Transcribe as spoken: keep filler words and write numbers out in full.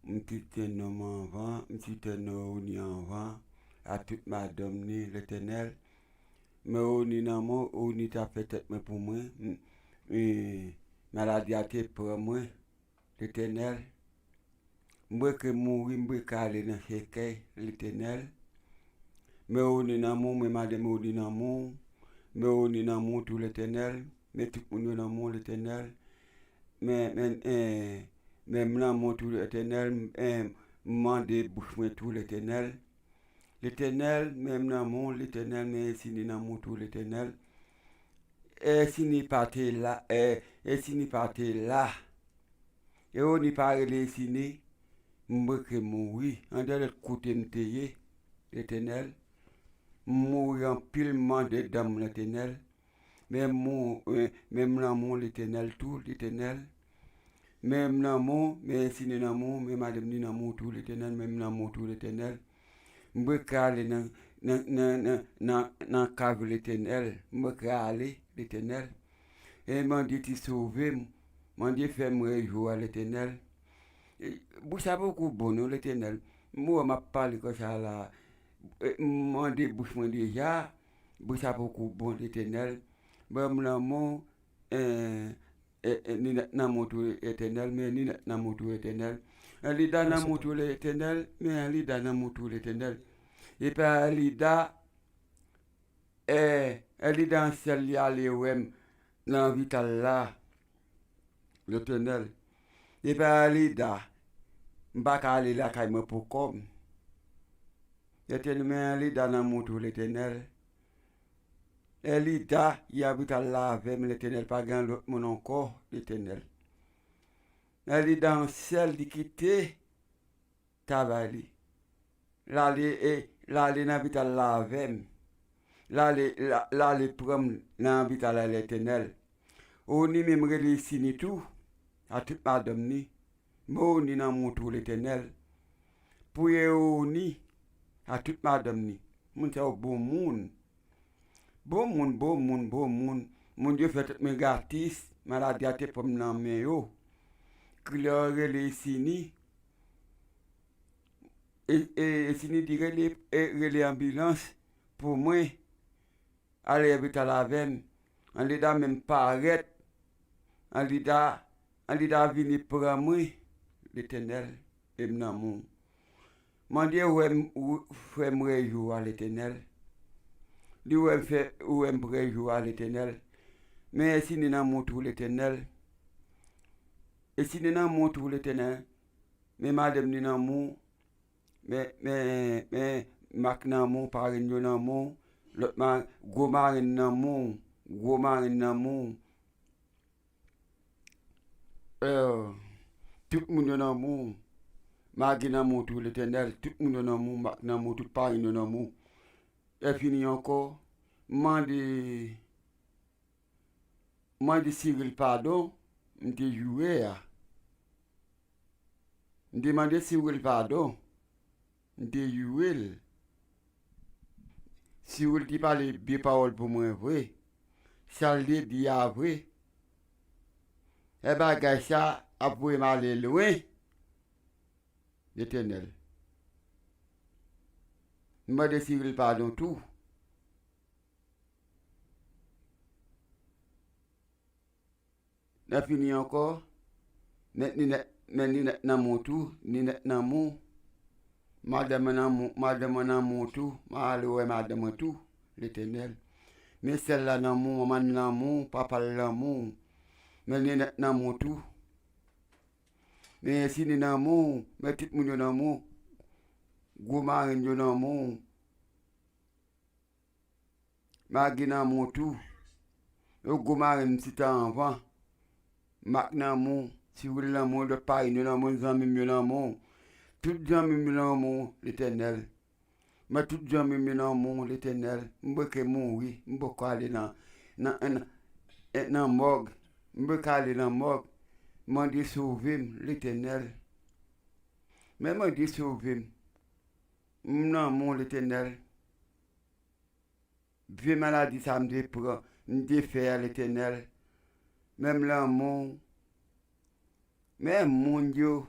m te tèn nonm anvan, m te tèn Oni anvan, a tout madanm ni, Letènèl. Men Oni nan men w, Oni ta fè tèt mwen pou mwen, m, e, maladi a te pran mwen, Letènèl. M breke mouri, m breke ale nan sèkèy, Letènèl. Men Oni nan men w, men madanm Oni nan men w, men Oni nan men w tou, Letènèl. Men tout moun yo nan men w, Letènèl. Men, men, eh, men m nan men w tou, Letènèl. Eh, m mande bouch mwen tou, Letènèl. Letènèl, men m nan men w, Letènèl, men Esini nan men w tou, Letènèl. Esini pa te la, eh, Esini pa te la. E Oni pa rele Esini, m breke mouri. Andeyò lòt kote m te ye, Letènèl. M mouri anpil, m mande dan m, Letènèl. Men m, men, men m nan men w, Letènèl, tou, Letènèl. Men m nan men w, men Esini nan men w, men madanm ni nan men w tou, Letènèl, men m nan men w tou, Letènèl. M breke ale nan, nan, nan, nan, nan, nan kav Letènèl. M breke ale, Letènèl. E mande ti sove m, mande fè m wè jou a, Letènèl. E, bouch sa poko bon non, Letènèl. M wè m ap pale konsa la. E, m mande bouch mwen deja. Bouch sa poko bon, Letènèl. Ban m lanmou, e, e, e, Ninèt nan men w tou, Etènèl, men Ninèt nan men w tou, Etènèl. Alida nan men w tou, Letènèl, men Alida nan men w tou, Letènèl. Epi Alida, e, Alida an syèl li ale wè m nan lopital la, Letènèl. Epi Alida, m pa ka ale lakay mwen pou kò m. Letènèl, men Alida nan men w tou, Letènèl. Elida, y ap ret al la avè m, Letènèl, pa gen lòt moun ankò, Letènèl. Elida an syèl, li kite travay li. L ale, e, l ale nan lopital la avè m. L ale, l a-, l ale pran m nan lopital la, Letènèl. Oni menm rele Sini tou, a tout madanm ni. Moni nan men w tou, Letènèl. Priye Oni a tout madanm ni. Moun sa yo bon moun. Bon moun, bon moun, bon moun. Moun yo fè tèt mwen gratis. Maladi a te pran m nan men yo. Kilè yo rele Sini. E, e, e Sini di rele, e, rele anbilans pou mwen. Ale lopital avè m. Anlida menm parèt. Anlida, Anlida vini pran mwen, Letènèl, e m nan men w. Mande wè m, w-, fè m wè jou a, Letènèl. Li wè m fè, wè m prè jou a, Letènèl. Men Esini nan men w tou, Letènèl. Esini nan men w tou, Letènèl. Men madanm ni nan men w. Men, men, men, Mak nan men w, parenn yo nan men w, lòt ma-, gwo marenn nan men w, gwo marenn nan men w. Eh, tout moun yo nan men w, Magi nan men w tou, Letènèl, tout moun yo nan men w, Mak nan men w, tout parenn yo nan men w. Lè fini ankò, m mande, m mande Siril padon, m te joure a. M te mande Siril padon. M te joure l. Siril te pale byen pawòl pou mwen vre. Sa l te di a vre. E bagay sa ap voye m ale lwen, Letènèl. M mande Siril padon tou. Nan fini ankò, men Ninèt, men Ninèt nan men w tou, Ninèt nan men w. Madanm nan men w, madanm nan men w tou, m a ale wè madanm mwen tou, Letènèl. Men sè l la nan men w, manman l nan men w, papa l nan men w. Men Ninèt nan men w tou. Men Sini nan men w, men tout moun yo nan men w. Gwo marenn yo nan men w. Magi nan men w tou. Yo gwo marenn m site anvan. Mak nan men w, Siril nan men w, lòt parenn yo nan men w, zanmi m yo nan men w. Tout zanmi m yo nan men w, Letènèl. Men tout zanmi m yo nan men w, Letènèl. M bouke mouri, m bouke ale nan, nan, nan, nan mòg. M bouke ale nan mòg. Mande sove m, Letènèl. Men mande sove m. M nan men w, Letènèl. Vye maladi sa m te pran, m te fè a, Letènèl. Men m nan men w. Men moun yo,